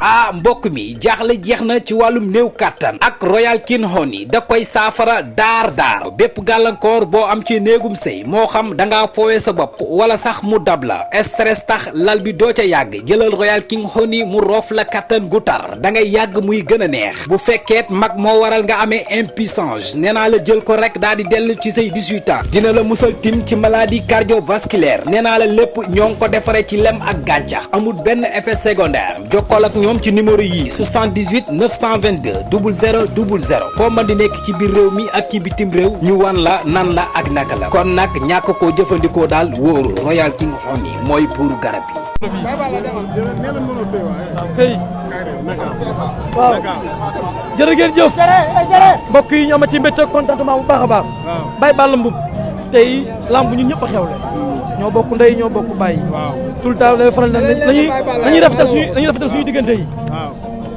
mbokk mi jaaxle jeex na ci wàllum néew kàttan ak Royal King Honey da koy saafara daar bépp gàllankoor boo am ci néegum sëy moo xam da ngaa foowee sa bopp wala sax mu dab la stress tax lal bi doo ca yàgg jëlal Royal King Honey mu roof la kàttan gu tar da ngay yàgg muy gën a neex bu fekkeet mag moo waral nga amee impuissance nee naa la jël ko rek daal di dellu ci say 18 ans dina la musal tim ci maladie cardiovasculaire nee naa la lépp ñoo ngi ko defaree ci lem ak gàncax amul benn effet secondaire jokkool ak ñoom ci numéro yii 78 922 00 00 foo mën di nekk ci biir réew mi ak ci bitim réew ñu wan la nan la ak naka la kon nag ñàkk koo jëfandikoo daal wóoru Royal King Honey mooy buuru garab yi. waaw jërë ngeen jëf mbokk yi ñu ama ci mbégte contentement bu baax a baax Baye Balla Mboup tey lamb ñun ñëpp a xewle ñoo bokk ndey ñoo bokk bàyyi tout le temps lay faral nañuy rafetal suñu diggante yi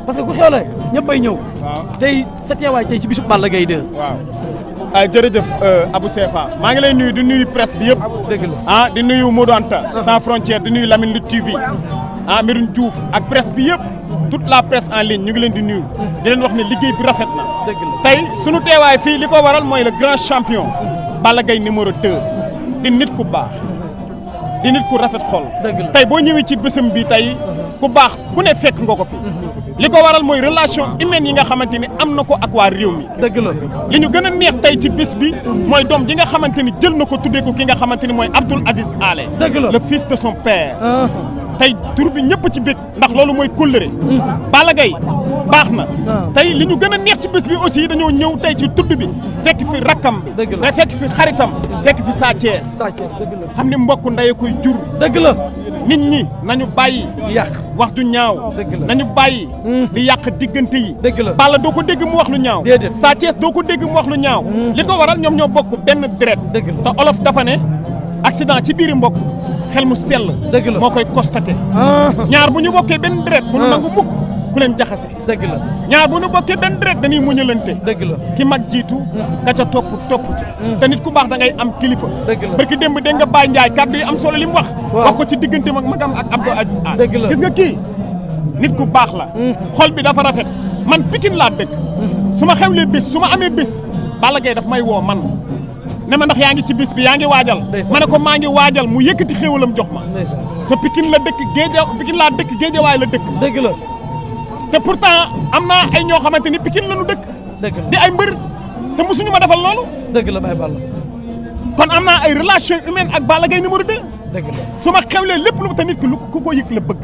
parce que ku xewle ñëpp ay ñëw tey sa teewaay tey ci bisu Balla Gaye 2 ay jërëjëf Abou Sefa maa ngi lay nuyu di nuyu presse bi yëpp dëgg la di nuyu Modou Anta sans frontière di nuyu Lamine Lutte TV Medoune Diouf ak presse bi yëpp toute la presse en ligne ñu ngi leen di nuyu di leen wax ne liggéey bi rafet na dëgg la tey sunu teewaay fii li ko waral mooy le grand champion Balla Gaye numéro 2 di nit ku baax di nit ku rafet xol tey boo ñëwee ci bésam bi tey ku baax ku ne fekk nga ko fi li ko waral mooy relation humaine yi nga xamante ni am na ko ak waa réew mi dëgg la li ñu gën a neex tey ci bés bi mooy doom ji nga xamante ni jël na ko tuddee ko ki nga xamante ni mooy Abdoul Aziz Alé dëgg la le fils de son père tey tur bi ñëpp ci bég ndax loolu mooy kóllëre Balla Gaye baax na tey li ñu gën a neex ci bés bi aussi dañoo ñëw tey ci tudd bi fekk fi rakkam bi fekk fi xaritam fekk fi Sa Thiès xam ni mbokk ndey koy jur dëgg la nit ñi nañu bàyyi yàq wax du ñaaw nañu bàyyi di yàq diggante yi dëgg la Balla doo ko dégg mu wax lu ñaaw déedéet Sa Thiès doo ko dégg mu wax lu ñaaw li ko waral ñoom ñoo bokk benn deret dëgg la te olof dafa ne accident ci biiri mbokk xel mu sell dëgg la moo koy constaté ñaar bu ñu bokkee benn deret bu ñu nangu mukk ku leen jaxase dëgg la ñaar bu ñu bokkee benn deret dañuy muñalante dëgg la ki mag jiitu ka ca topp ci te nit ku baax da ngay am kilifa dëgg la barki démb dégg nga Baye Ndiaye kàddu yi am solo li mu wax ko ci diggante mag magam ak Abdou Aziz dëgg la gis nga kii nit ku baax la xol bi dafa rafet man Pikine laa dëkk su ma xewlee bés su ma amee bés Balla Gaye daf may woo man ne ma ndax yaa ngi ci bis bi yaa ngi waajal ma ne ko maa ngi waajal mu yëkkati xéewalam jox ma te Pikine la dëkk Pikine laa dëkk Géejawaay la dëkk dëgg la te pourtant am naa ay ñoo xamante ni Pikine la ñu dëkk di ay mbër te mosuñu ma defal loolu dëgg la Baye Balla kon am naa ay relation humaine ak Balla Gaye numéro 2 dëgg la su ma xewlee lépp lu te nit ki ku ko yëg la bëgg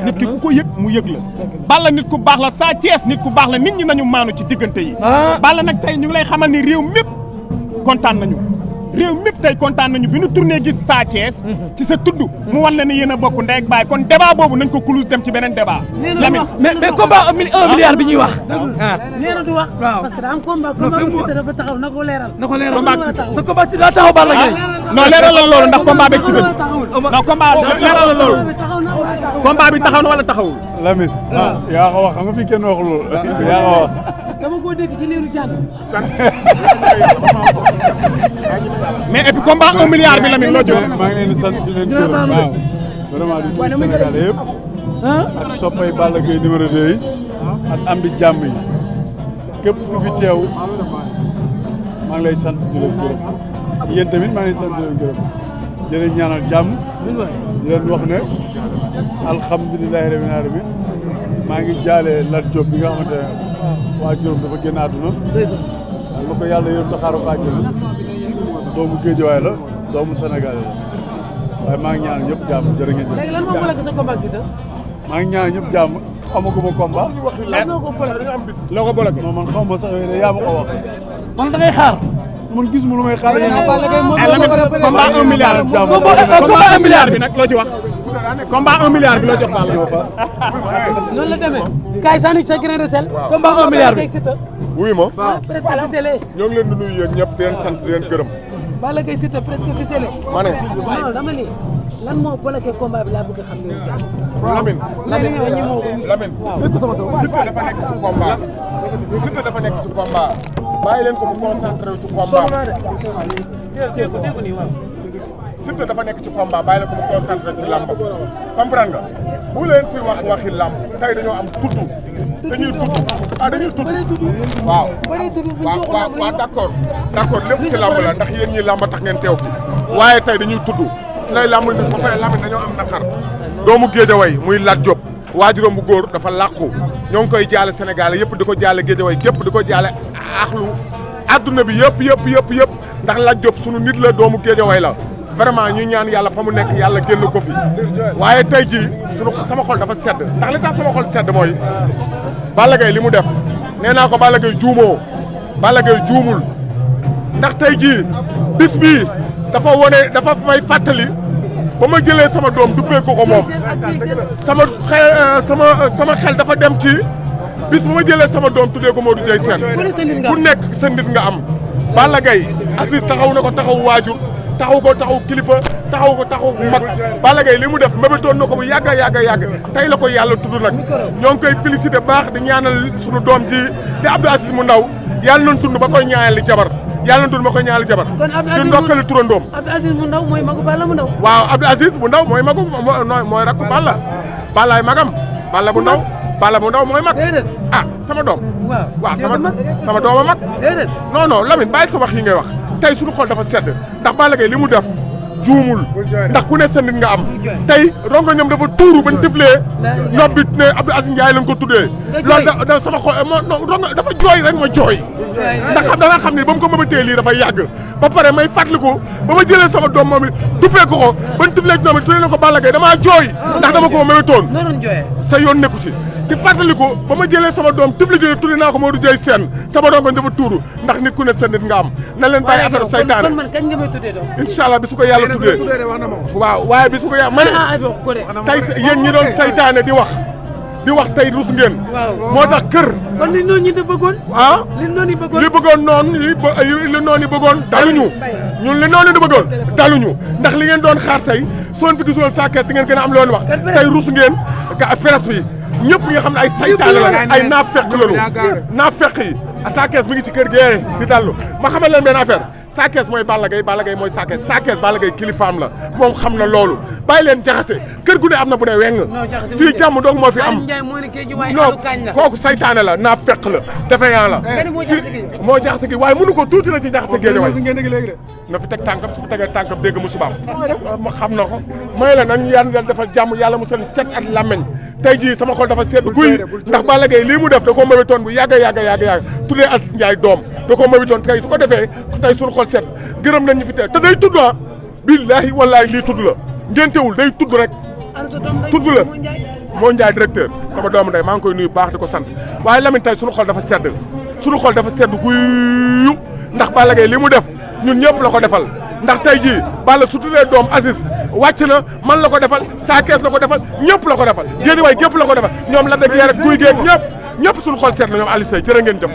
nit ki ku ko yëg mu yëg la Balla nit ku baax la Sa Thiès nit ku baax la nit ñi nañu maanu ci diggante yi Balla nag tey ñu ngi lay xamal ni réew mépp kontaan nañu réew mépp tey kontaan nañu bi ñu tourné gis Sa Thiès ci sa tudd mu wan la ne yéen a bokk ndey ak baay kon débat boobu nañ ko close dem ci beneen débat Lamine mais combat 1 milliard bi ñuy wax nee na du wax parce que daa am combat bi Siteu dafa taxaw na ko leeral sa combat si daa taxaw Balla Gaye non leeralal loolu ndax combat beeg si non combat leeralal loolu combat bi taxaw na wala taxawul Lamine yaa ko wax xam nga fi kenn waxul loolu yaa ko wax dama ko dégg ci liiru jàng mais et puis combat 1 milliard bi Lamine loo jox maa ngi leen di sant di leen gërëm waaw vraiment di nuyu Sénégalais yëpp ak soppay Balla Gaye numéro 2 yi ak am di jàmm yi képp ku fi teew maa ngi lay sant di leen gërëm yéen tamit maa ngi leen sant di leen gërëm di leen ñaanal jàmm di leen wax ne alhamdulilahi rabbil alamin maa ngi jaale Lat Diop bi nga xamante ne waa juróom dafa génn àdduna lu ko yàlla yërëm taxaaru ko àjjana doomu Géejawaay la doomu Sénégal la waaye maa ngi ñaan ñëpp jàmm jërë ngeen jëf. léegi lan moo bloqué sa combat ak Siteu. maa ngi ñaan ñëpp jàmm amaguma combat. lan moo ko bloqué. loo ko bloqué. non man xaw ma sax yooyu de yaa ma ko wax. man da ngay xaar. man gisuma lu may xaar. combat 1 milliard. combat 1 milliard bi nag loo ci wax. combat 1 milliard bi loo jox Balla. noonu la demee. kaay sànni sa grain de sel. combat 1 milliard bi. wuyu ma. presque ficelé. ñoo ngi leen di nuyu yéen ñëpp di leen sant di leen gërëm. Balla Gaye Siteu presque ficelé. ma ne. non dama ni lan moo bloqué combat bi laa bëgg a xam ne Lamine. léegi nga wax ñi moo ko. Lamine. Siteu dafa nekk ci combat. Siteu dafa nekk ci combat. bàyyi leen ko mu concentré wu ci combat. dégg nii waaw. Siteu dafa nekk ci combat bàyyi la ko mu concentré ci làmb comprendre nga bu leen fi wax waxi làmb tey dañoo am tudd dañuy tudd waaw waaw d'accord lépp ci làmb la ndax yéen ñi làmb tax ngeen teew fi waaye tey dañuy tudd lay làmb ni ba pare làmb dañoo am naqar doomu Géejawaay muy Lat Diop waajuram bu góor dafa làqu ñoo ngi koy jaale Sénégal yëpp di ko jaale Géejawaay gépp di ko jaale axlu adduna bi yëpp ndax Lat Diop sunu nit la doomu Géejawaay la vraiment ñu ñaan yàlla fa mu nekk yàlla génn ko fi waaye tey jii sama xol dafa sedd ndax li tax sama xol sedd mooy Balla Gaye li mu def nee naa ko Balla Gaye juumoo Balla Gaye juumul ndax tey jii bis bii dafa may fàttali ba ma jëlee sama doom duppee ko moom sama xel dafa dem ci bis ba ma jëlee sama doom tuddee ko Modou Dieye Sène ku nekk sa nit nga am Balla Gaye Aziz taxaw na ko taxaw waajur taxaw ko taxaw kilifa taxaw ko taxaw mag Balla Gaye li mu def mébétoon na ko bu yàgg tey la ko yàlla tudd nag ñoo ngi koy félicité baax di ñaanal sunu doom ji di Abdou Aziz mu ndaw yàlla nañ tund ba koy ñaanal jabar yàlla nañ tund ba koy ñaanal jabar di ndokkali turandoom Abdou Aziz mu ndaw mooy magu Balla mu ndaw waaw Abdou Aziz bu ndaw mooy magu mooy rakku Balla Ballaay magam Balla bu ndaw Balla bu ndaw mooy mag ah sama doom waaw sama doom a mag non Lamine bàyyi sa wax yi ngay wax tey suñu xol dafa sedd ndax Balla Gaye li mu def juumul ndax ku ne sa nit nga am tey rongo ñoom dafa tuuru bañ tiflee nobbi ne Abdou Aziz Ndiaye lañ ko tuddee loolu da sama xol rongo dafa jooy rek ma jooy ndax danga xam ne ba mu ko mëbatee lii dafa yàgg ba pare may fàttaliku ba ma jëlee sama doom moom it duppee ko bañ tiflee ci ñoom it tuddee na ko Balla Gaye damaa jooy ndax dama ko mëbatoon sa yoon nekku ci di fàttaliku ba ma jëlee sama doom tifli gi tuddee naa ko Modou Dieye Sène sama rongo dafa tuuru ndax nit ku ne sa nit nga am na leen bàyyi affaire saytaane kon man kañ nga may tuddee doom incha allah bi su ko yàlla tuddee waaw waaye bi su ko yàlla ma ne tey yéen ñi doon saytaane di wax tey rus ngeen moo tax kër kon li noonu ñi da bëggoon li bëggoon noonu li noonu bëggoon daluñu ñun li noonu di bëggoon daluñu ndax li ngeen doon xaar tey soon fi gisoon saa kees di ngeen gën a am loolu wax tey rus ngeen ga presse bi ñëpp ñi nga xam ne ay saytaane la ay naafeq lañu naafeq yi saa kees mi ngi ci kër gi di dallu ma xamal leen benn affaire Sa Thiès mooy Balla Gaye mooy Sa Thiès Balla Gaye kilifaam la moom xam na loolu bàyyi leen jaxase kër gu ne am na bu ne weng fii jàmm doog moo fi am non kooku saytaane la naa fekk la defeyaan la moo jaxase gi waaye mënu ko tuuti na ci jaxase géej waay na fi teg tànkam su fi tegee tànkam dégg musibaam ma xam na ko may la nañ yàlla dafa jàmm yàlla mu seen cet ak làmmeñ tey jii sama xol dafa sedd guy ndax Balla Gaye lii mu def da koo mawitoon bu yàgg tuddee Aziz Ndiaye doom da koo mawitoon tey su ko defee tey suñu xol sedd gërëm nañ ñu fi tee te day tudd billaahi wallaahi lii tudd la ngéntewul day tudd rek tudd la moo Ndiaye directeur sama doomu ndey maa ngi koy nuyu baax di ko sant waaye Lamine tey suñu xol dafa sedd guyu ndax Balla Gaye li mu def ñun ñëpp la ko defal ndax tey jii Balla su tuddee doom Aziz wàcc na man la ko defal Sa Thiès la ko defal ñëpp la ko defal géej waay gépp la ko defal ñoom la dëgg rek guy géeg ñëpp suñu xol seet na ñoom Aliou Seye jërë ngeen jëf.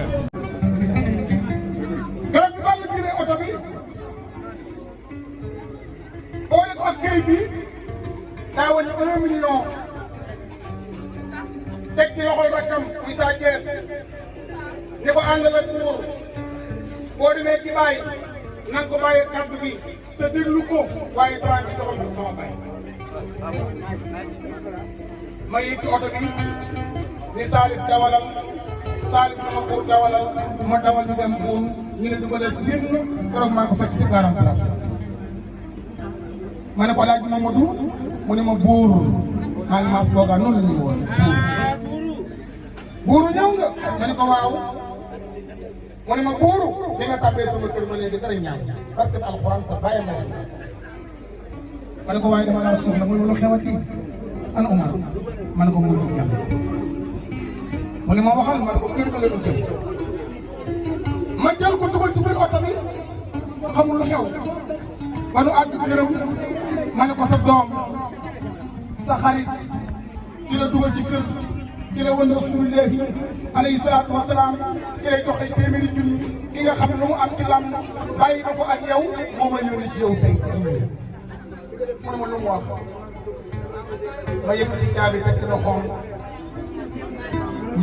keroog bi Balla jëlee oto bi boole ko ak këyit bi daa wàññi 1 million teg ci loxol rakkam muy Sa Thiès ni ko àndal ak buur boo demee ci bàyyi na nga ko bàyyee kàddu gi te déglu ko waaye balaa ñu joxoon ko sama bay ma yéeg ci oto bi ni Salif dawalal Salif na ma pour dawalal ma dawal ñu dem buun ñu ne dugalee génn keroog maa ko fekk ci garam place ma ne ko laaj Mamadou mu ne ma buur maa ngi maas boogaa noonu la ñuy wooye buuru ñëw nga ma ne ko waaw mu ne ma buuru bi nga tàbbee sama kër ba léegi dara ñaaw barke alxuraan sa bàyyi ma wax ma ne ko waaye dama laa soxla mu ne lu xewati ana Umar ma ne ko mu ci jàmm mu ne ma waxal ma ne ko kër ga la ñu jëm ma jël ko dugal ci biir oto bi xamul lu xew ba nu àgg këram ma ne ko sa doom sa xarit ki la dugal ci kër ki la wan rasulillahi alayhi salaatu wa salaam ki lay jox ay téeméeri junni ki nga xam ne lu mu am ci lam bàyyi na ko ak yow moo ma yónni ci yow tey mu ne ma lu mu wax ma yëkkati caabi teg ci loxoom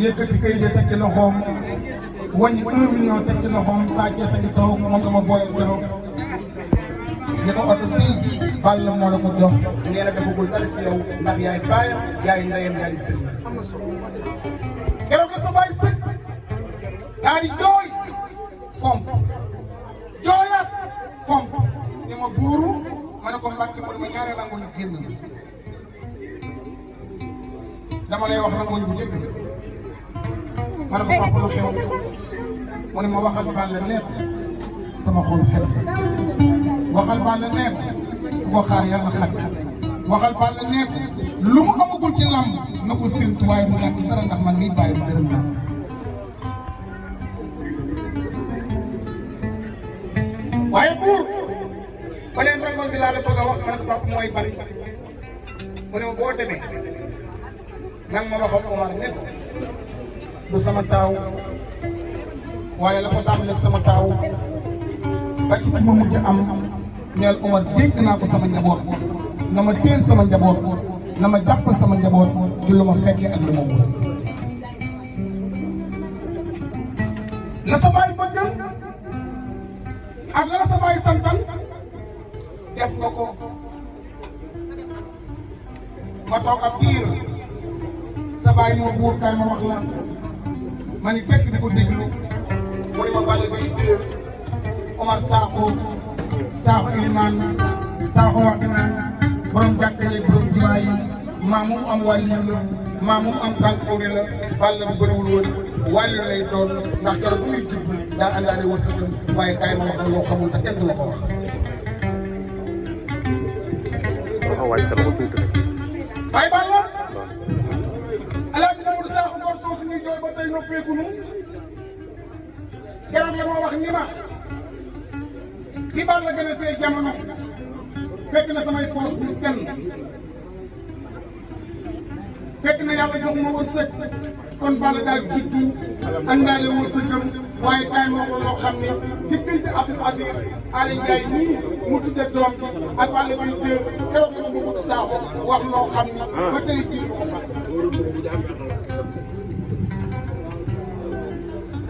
yëkkati kayit teg ci loxoom wàññi 1 million teg ci loxoom Sa Thiès a ngi toog moom nga ma booyal keroog ni ko oto bii Balla moo la ko jox nee na defagul dara ci yow ndax yaay baayam yaay ndeyam yaay sëñ keroog la sa baay sëñ daa di jooy fomp jooyaat fomp ni ma buuru ma ne ko Mbàkke mu ne ma ñaari rangoñ génn dama lay wax rangoñ bu njëkk ma ne ko papa lu xew mu ne ma waxal Balla nee ko sama xol set waxal Balla nee ko ku ko xaar yàlla xat waxal Balla nee ko lu mu amagul ci lamb na ko séntu waaye du ñàkk dara ndax man miy bàyyi mu gërëm naa waaye buur beneen rangoon bi laa la bëgg a wax ma ne ko papa mooy ban mu ne ma boo demee nang ma waxal Omar ne ko du sama taaw waaye la ko tàmbalee sama taaw ba ci ki ma mujj am neel Omar dénk naa ko sama njaboot na ma teel sama njaboot na ma jàppal sama njaboot ci lu ma fekkee ak lu ma wut la sa baay bëggal ak la sa baay santan def nga ko ma toog ab biir sa baay moo buur kay ma wax la ma ni tekk di ko déglu mu ni ma Balla Gaye 2 Omar Sakho Ilimaan Sakho Waxinaan borom jàkka yi borom jumaa yi maa moom am wàlliw la maa moom am kànfoore la Balla bu bëriwul woon wàlliw lay doon ndax keroog bu muy judd daa àndaale wërsëgam waaye kaay ma wax la loo xamul te kenn du la ko wax. waaye Balla Alaaji Mamadou Sakho gor soosu ñuy jooy ba tey noppeegunu keroog la moo wax ni ma bi Balla gën a see jamono fekk na samay poos bis benn fekk na yàlla jox ma wërsëg kon Balla daal juddu àndaale wërsëgam waaye kaay ma wax loo xam ne diggante Abdou Aziz Aly Ndiaye nii mu tudde doom bi ak Balla Gaye 2 keroog la Mamadou Sakho wax loo xam ne ba tey jii ma ko fàtte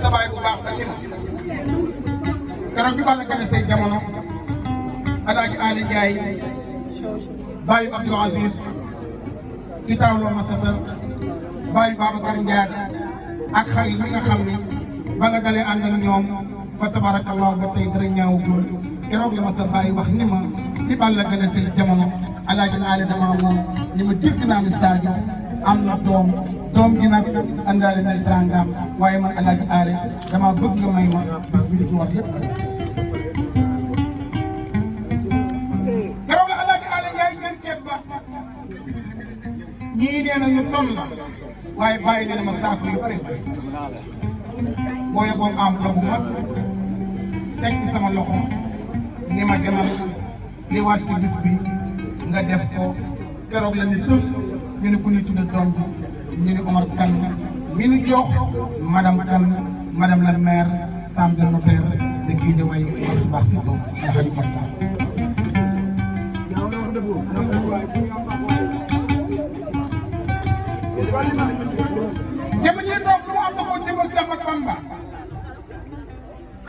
sa baay bu baax ba ni ma keroog bi Balla gën a say jamono Alaaji Aly Ndiaye baayu Abdou Aziz ki taawloo ma sa dër baayu Babacar Ndiaye ak xarit mi nga xam ni ba nga dalee ànd ak ñoom fa tabarakallah ba tey dara ñaawugul keroog la ma sa bàyyi wax ni ma bi Balla gën a say jamono Alaaji Aly dama woo ni ma dégg naa ni Sadio am na doom gi nag àndaale nay trangaam waaye man Alaaji Aly dama bëgg nga may ma bis bi li ci war lépp ma def keroog la Alaaji Aly Ndiaye jël ceeb ba ñii nee nañu ton la waaye bàyyi nee na ma saako yu bëri bëri boo yeboon enveloppe bu mag teg ci sama loxo ni ma demal li war ci bis bi nga def ko keroog la ni tëf ñu ne ku ñu tudde doom bi ñu ne Omar Kane mi ñu jox madame Kane madame la maire Sam de notaire de Guédiawaye Mars Ba si doom nga xam ne Massa jëm ñi toog lu mu am da koo jëmal Cheikh Ahmadou Bamba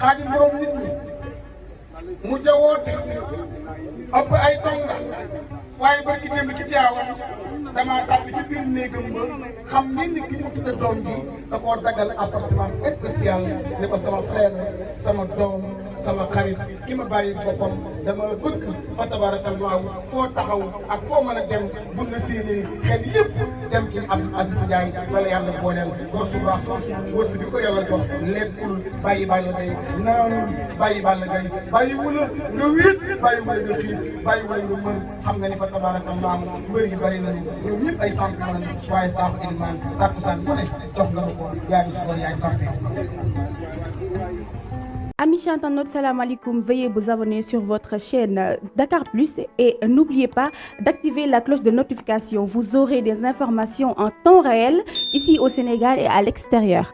Xaadim borom nit ñi mu jawoote ëpp ay donga waaye barki démb ci Tiwaawan damaa tàbbi ci biir néegam ba xam ni ki mu tudde doom bi da koo daggal appartement spécial ne ko sama frère sama doom sama xarit ki ma bàyyi boppam dama bëgg fa tabarakallahu foo taxaw ak foo mën a dem bu na séenee xel yëpp dem ci Abdou Aziz Ndiaye wala yàlla booleel gor su baax soosu wërsëg bi ko yàlla jox lekkul bàyyi Balla Gaye naanul bàyyi Balla Gaye bàyyi wula nga wéet bàyyi wula nga xiif bàyyi wula nga mër xam nga ni fa tabarakallahu mbër yi bari nañu ñoom ñëpp ay champion lañu waaye Sakho Ilimaan takkusaan bu ne jox nga ma ko yaa di suukar yaay champion. Amis internautes, salam alaikum. Veuillez vous abonner sur votre chaîne Dakar Plus et n'oubliez pas d'activer la cloche de notification. Vous aurez des informations en temps réel ici au Sénégal et à l'extérieur.